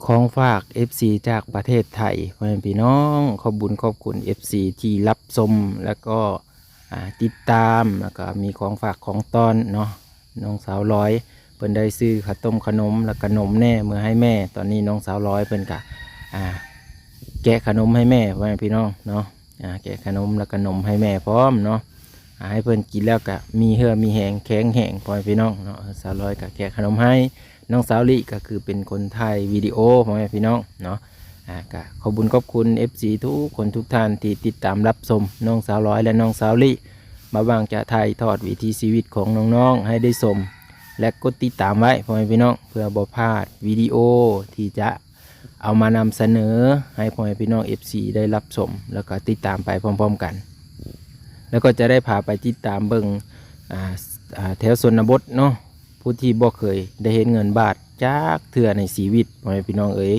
ຂອງຝາກເອັຟຊີຈາກປະເທດໄທ ພໍ່ແມ່ພີ່ນ້ອງ ຂອບບຸນຂອບຄຸນເອັຟຊີທີ່ຮັບຊົມ ແລ້ວກໍ ອ່າ ຕິດຕາມ ແລ້ວກໍມີຂອງຝາກຂອງຕ້ອນເນາະ. ນ້ອງສາວລອຍເພິ່ນໄດ້ຊື້ເຂົ້າຕົ້ມຂະໜົມ ແລ້ວກະນົມແດ່ເມືອໃຫ້ແມ່. ຕອນນີ້ນ້ອງສາວລອຍເພິ່ນກະ ອ່າ ແກະຂະໜົມໃຫ້ແມ່ ພໍ່ແມ່ພີ່ນ້ອງເນາະ. ອ່າ ແກະຂະໜົມ ແລ້ວກະນົມໃຫ້ແມ່ພ້ອມເນາະ. ອ່າ ໃຫ້ເພິ່ນກິນແລ້ວກະມີເຫື່ອມີແຮງ ແຂງແຮງ ພໍ່ແມ່ພີ່ນ້ອງເນາະ. ສາວລອຍກະແກະຂະໜົມໃຫ້. ນ້ອງສາວລິກະຄືເປັນຄົນຖ່າຍວິດີໂອ ພໍ່ແມ່ພີ່ນ້ອງເນາະ. ອ່າ ກະຂອບບຸນຂອບຄຸນເອັຟຊີທຸກຄົນທຸກທ່ານທີ່ຕິດຕາມຮັບຊົມນ້ອງສາວລອຍ ແລະ ນ້ອງສາວລິ. ບ່າວບ່າງຈະຖ່າຍທອດວິຖີຊີວິດຂອງນ້ອງໆໃຫ້ໄດ້ຊົມ ແລະ ກົດຕິດຕາມໄວ້ ພໍ່ແມ່ພີ່ນ້ອງ ເພື່ອບໍ່ພາດວິດີໂອທີ່ຈະເອົາມານຳສະເໜີໃຫ້ພໍ່ແມ່ພີ່ນ້ອງເອັຟຊີໄດ້ຮັບຊົມ ແລ້ວກໍຕິດຕາມໄປພ້ອມໆກັນ. ແລ້ວກໍຈະໄດ້ພາໄປຕິດຕາມເບິ່ງ ອ່າ ອ່າ ແຖວຊົນນະບົດເນາະ ຜູ້ທີ່ບໍ່ເຄີຍໄດ້ເຫັນເງິນບາດຈັກເທື່ອໃນຊີວິດ ພໍ່ແມ່ພີ່ນ້ອງເອີຍ.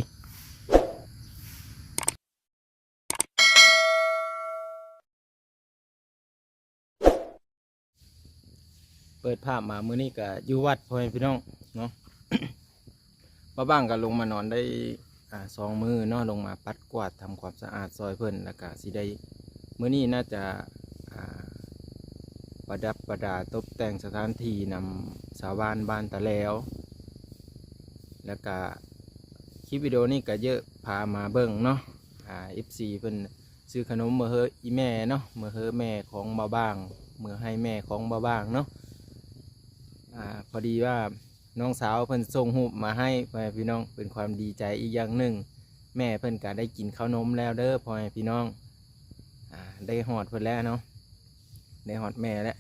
ເປີດພາບມາມື້ນີ້ກະຢູ່ວັດ ພໍ່ແມ່ພີ່ນ້ອງເນາະ. ບ່າວບ່າງກະລົງມານອນໄດ້ ອ່າ ສອງມື້ເນາະ ລົງມາປັດກວາດທຳຄວາມສະອາດຊ່ອຍເພິ່ນ ແລ້ວກະຊິໄດ້ ມື້ນີ້ໜ້າຈະ ອ່າ ປະດັບປະດາຕົບແຕ່ງສະຖານທີ່ນຳຊາວບ້ານບ້ານຕາແລວ. ແລ້ວກະຄລິບວິດີໂອນີ້ກະເຢີ້ພາມາເບິ່ງເນາະ ອ່າ ເອັຟຊີເພິ່ນ ຊື້ຂະໜົມເມືອເຮີອີ່ແມ່ເນາະ ເມືອເຮີແມ່ຂອງບ່າວບ່າງ ເມືອໃຫ້ແມ່ຂອງບ່າວບ່າງເນາະ. ອ່າ ພໍດີວ່ານ້ອງສາວເພິ່ນສົ່ງຮູບມາໃຫ້ ພໍ່ແມ່ພີ່ນ້ອງ ເປັນຄວາມດີໃຈອີກຢ່າງໜຶ່ງ. ແມ່ເພິ່ນກະໄດ້ກິນເຂົ້າໜົມແລ້ວເດີ ພໍ່ແມ່ພີ່ນ້ອງ. ອ່າ ໄດ້ຮອດເພິ່ນແລ້ວເນາະ ໄດ້ຮອດແມ່ແລ້ວ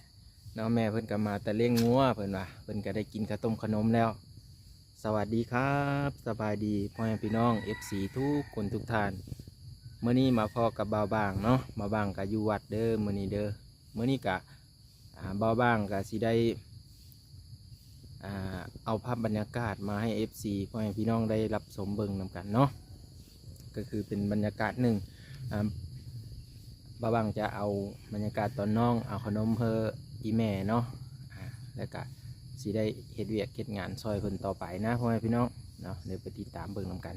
ເນາະ. ແມ່ເພິ່ນກະມາແຕ່ລ້ຽງງົວ ເພິ່ນວ່າ ເພິ່ນກະໄດ້ກິນເຂົ້າຕົ້ມຂະໜົມແລ້ວ. ສະຫວັດດີຄັບ ສະບາຍດີພໍ່ແມ່ພີ່ນ້ອງເອັຟຊີທຸກຄົນທຸກທ່ານ. ມື້ນີ້ມາພໍ້ກັບບ່າວບ່າງເນາະ ບ່າວບ່າງກະຢູ່ວັດເດີມື້ນີ້ເດີ. ມື້ນີ້ກະ ອ່າ ບ່າວບ່າງກະຊິໄດ້ ອ່າ ເອົາພາບບັນຍາກາດມາໃຫ້ເອັຟຊີພໍ່ແມ່ພີ່ນ້ອງໄດ້ຮັບຊົມເບິ່ງນຳກັນເນາະ. ກະຄືເປັນບັນຍາກາດໜຶ່ງ ອ່າ ບ່າວບ່າງຈະເອົາບັນຍາກາດຕອນນ້ອງເອົາຂະໜົມເຮີອີ່ແມ່ເນາະ ອ່າ ແລ້ວກະຊິໄດ້ເຮັດວຽກເຮັດງານຊ່ອຍເພິ່ນຕໍ່ໄປນະ ພໍ່ແມ່ພີ່ນ້ອງເນາະ. ດຽວໄປຕິດຕາມເບິ່ງນຳກັນ.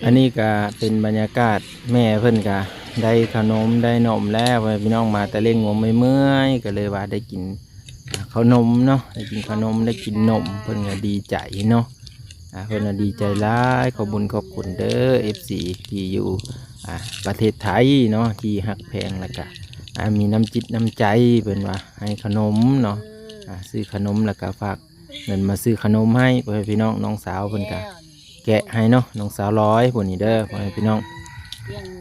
ອັນນີ້ກະເປັນບັນຍາກາດ ແມ່ເພິ່ນກະໄດ້ເຂົ້າໜົມໄດ້ໜົມແລ້ວ ພໍ່ແມ່ພີ່ນ້ອງ. ມາແຕ່ລ້ຽງງົວເມື່ອຍໆ ກະເລີຍວ່າໄດ້ກິນ ອ່າ ເຂົ້າໜົມເນາະ ໄດ້ກິນເຂົ້າໜົມ ໄດ້ກິນໜົມ ເພິ່ນກະດີໃຈເນາະ. ອ່າ ເພິ່ນກະດີໃຈຫຼາຍ ຂອບບຸນຂອບຄຸນເດີ ເອັຟຊີ ທີ່ຢູ່ ອ່າ ປະເທດໄທເນາະ ທີ່ຮັກແພງ ແລ້ວກະ ອ່າ ມີນ້ຳຈິດນ້ຳໃຈ ເພິ່ນວ່າໃຫ້ເຂົ້າໜົມເນາະ. ອ່າ ຊື້ເຂົ້າໜົມ ແລ້ວກະຝາກເງິນມາຊື້ເຂົ້າໜົມໃຫ້ ພໍ່ແມ່ພີ່ນ້ອງ. ນ້ອງສາວເພິ່ນກະແກະໃຫ້ເນາະ ນ້ອງສາວລອຍຜູ້ນີ້ເດີ ພໍ່ແມ່ພີ່ນ້ອງ.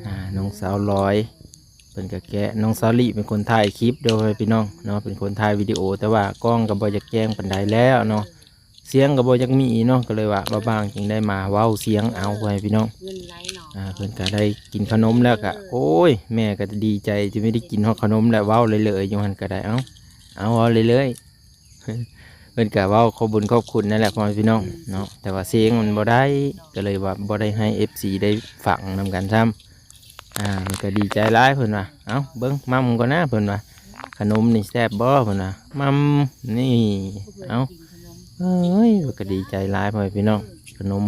ອ່າ ນ້ອງສາວລອຍ ເພິ່ນກະແກະ ນ້ອງສາວລິເປັນຄົນຖ່າຍຄລິບເດີ ພໍ່ແມ່ພີ່ນ້ອງເນາະ ເປັນຄົນຖ່າຍວິດີໂອ. ແຕ່ວ່າກ້ອງກະບໍ່ຢາກແຈ້ງປານໃດແລ້ວເນາະ ສຽງກະບໍ່ຢາກມີເນາະ ກະເລີຍວ່າບ່າວບ່າງຈຶ່ງໄດ້ມາເວົ້າສຽງເອົາ ພໍ່ແມ່ພີ່ນ້ອງ. ອ່າ ເພິ່ນກະໄດ້ກິນເຂົ້າໜົມແລ້ວກະ ໂອ້ຍ ແມ່ກະດີໃຈທີ່ໄດ້ກິນຮອດເຂົ້າໜົມແລ້ວ ເວົ້າເລີຍໆຢູ່ຫັ້ນກະໄດ້. ເອົາ ເອົາ ເວົ້າເລີຍໆ ເພິ່ນກະເວົ້າຂອບບຸນຂອບຄຸນນັ້ນແຫຼະ ພໍ່ແມ່ພີ່ນ້ອງເນາະ. ແຕ່ວ່າສຽງມັນບໍ່ໄດ້ ກະເລີຍວ່າບໍ່ໄດ້ໃຫ້ເອັຟຊີໄດ້ຟັງນຳກັນຊ້ຳ. ອ່າ ເພິ່ນກະດີໃຈຫຼາຍ ເພິ່ນວ່າ ເອົ້າ ເບິ່ງໝ່ຳກ່ອນນະ ເພິ່ນວ່າ ຂະໜົມນີ້ແຊບບໍ່ ເພິ່ນວ່າ. ໝ່ຳນີ້ ເອົ້າ ເອີຍ ເພິ່ນກະດີໃຈຫຼາຍ ພໍ່ແມ່ພີ່ນ້ອງ. ຂະໜົມ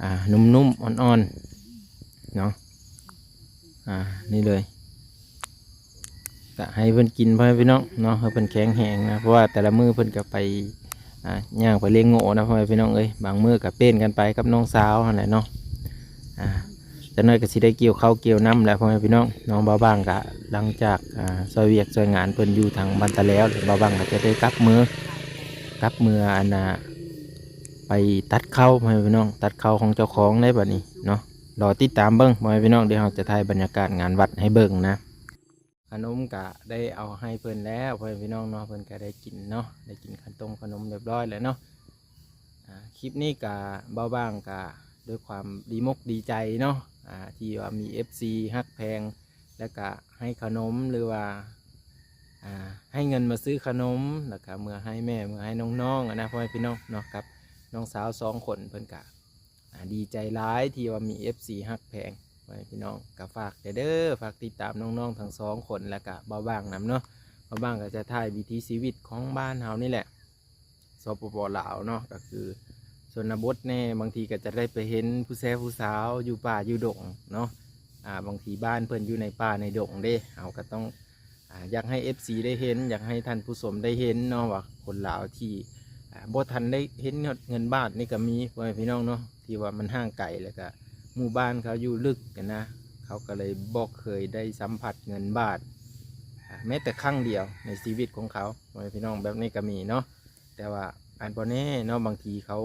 ອ່າ ນຸ້ມໆ ອ່ອນໆ ເນາະ ອ່າ ນີ້ເລີຍ ກະໃຫ້ເພິ່ນກິນ ພໍ່ແມ່ພີ່ນ້ອງເນາະ ໃຫ້ເພິ່ນແຂງແຮງນະ ເພາະວ່າແຕ່ລະມື້ເພິ່ນກະໄປ ອ່າ ຍ່າງໄປລ້ຽງງົວນະ ພໍ່ແມ່ພີ່ນ້ອງເອີຍ. ບາງມື້ກະປ່ຽນກັນໄປກັບນ້ອງສາວຫັ້ນແຫຼະເນາະ. ອ່າ ຈັກໜ້ອຍກະຊິໄດ້ກ່ຽວເຂົ້າກ່ຽວນ້ຳແລ້ວ ພໍ່ແມ່ພີ່ນ້ອງ. ນ້ອງບ່າວບ່າງກະຫຼັງຈາກ ອ່າ ຊ່ອຍວຽກຊ່ອຍງານເພິ່ນຢູ່ທາງບ້ານຕາແລວ ບ່າວບ່າງກະຈະໄດ້ກັບເມືອ ກັບເມືອ ອັນນ່າ ໄປຕັດເຂົ້າ ພໍ່ແມ່ພີ່ນ້ອງ ຕັດເຂົ້າຂອງເຈົ້າຂອງໄດ້ບາດນີ້ເນາະ. ລໍຕິດຕາມເບິ່ງ ພໍ່ແມ່ພີ່ນ້ອງ ດຽວເຮົາຈະຖ່າຍບັນຍາກາດງານວັດໃຫ້ເບິ່ງນະ. ຂະໜົມກະໄດ້ເອົາໃຫ້ເພິ່ນແລ້ວ ພໍ່ແມ່ພີ່ນ້ອງເນາະ ເພິ່ນກະໄດ້ກິນເນາະ ໄດ້ກິນເຂົ້າຕົ້ມເຂົ້າໜົມຮຽບຮ້ອຍແລ້ວເນາະ. ອ່າ ຄລິບນີ້ກະບ່າວບ່າງກະດ້ວຍຄວາມດີມົກດີໃຈເນາະ ອ່າ ທີ່ວ່າມີເອັຟຊີຮັກແພງ ແລ້ວກະໃຫ້ເຂົ້າໜົມ ຫຼືວ່າ ອ່າ ໃຫ້ເງິນມາຊື້ເຂົ້າໜົມ ແລ້ວກະເມືອໃຫ້ແມ່ ເມືອໃຫ້ນ້ອງໆ ຫັ້ນນະ ພໍ່ແມ່ພີ່ນ້ອງເນາະ ກັບນ້ອງສາວສອງຄົນ ເພິ່ນກະ ອ່າ ດີໃຈຫຼາຍທີ່ວ່າມີເອັຟຊີຮັກແພງ ພໍ່ແມ່ພີ່ນ້ອງ. ກະຝາກແດ່ເດີ ຝາກຕິດຕາມນ້ອງໆທັງສອງຄົນ ແລ້ວກະບ່າວບ່າງນຳເນາະ. ບ່າວບ່າງກະຈະຖ່າຍວິຖີຊີວິດຂອງບ້ານເຮົານີ້ແຫຼະ ສປປ ລາວເນາະ ກະຄື ຊົນນະບົດແດ່ ບາງທີກໍຈະໄດ້ໄປເຫັນຜູ້ແຊຜູ້ສາວຢູ່ປ່າຢູ່ດົງເນາະ. ອ່າ ບາງທີບ້ານເພິ່ນຢູ່ໃນປ່າໃນດົງເດ້ ເຮົາກໍຕ້ອງ ອ່າ ຢາກໃຫ້ເອັຟຊີໄດ້ເຫັນ ຢາກໃຫ້ທ່ານຜູ້ຊົມໄດ້ເຫັນເນາະ ວ່າຄົນລາວທີ່ ອ່າ ບໍ່ທັນໄດ້ເຫັນຍອດເງິນບາດນີ້ກໍມີ ພໍ່ແມ່ພີ່ນ້ອງເນາະ ທີ່ວ່າມັນຫ່າງໄກ ແລ້ວກໍໝູ່ບ້ານເຂົາຢູ່ລຶກຫັ້ນນະ ເຂົາກໍເລີຍບໍ່ເຄີຍໄດ້ສຳຜັດເງິນບາດ ອ່າ ແມ້ແຕ່ຄັ້ງດຽວໃນຊີວິດຂອງເຂົາ ພໍ່ແມ່ພີ່ນ້ອງ ແບບນີ້ກໍມີເນາະ. ແຕ່ວ່າອັນບໍ່ແນ່ເນາະ ບາງທີເຂົາ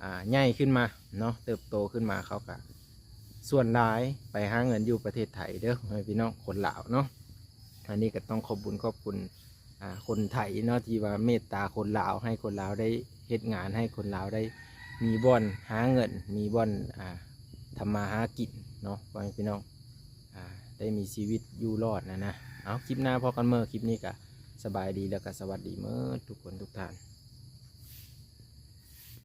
ອ່າ ໃຫຍ່ຂຶ້ນມາເນາະ ເຕີບໂຕຂຶ້ນມາ ເຂົາກະສ່ວນຫຼາຍໄປຫາເງິນຢູ່ປະເທດໄທເດີ້ ພໍ່ແມ່ພີ່ນ້ອງ ຄົນລາວເນາະ. ອັນນີ້ກໍຕ້ອງຂອບບຸນຂອບຄຸນ ອ່າ ຄົນໄທເນາະ ທີ່ວ່າເມດຕາຄົນລາວ ໃຫ້ຄົນລາວໄດ້ເຮັດງານ ໃຫ້ຄົນລາວໄດ້ມີບ່ອນຫາເງິນ ມີບ່ອນ ອ່າ ທຳມາຫາກິນເນາະ ພໍ່ແມ່ພີ່ນ້ອງ ອ່າ ໄດ້ມີຊີວິດຢູ່ລອດນະນະ. ເອົາ ຄລິບໜ້າພໍ້ກັນເໝີ ຄລິບນີ້ກະສະບາຍດີ ແລ້ວກະສະຫວັດດີເໝິດທຸກຄົນທຸກທ່ານ.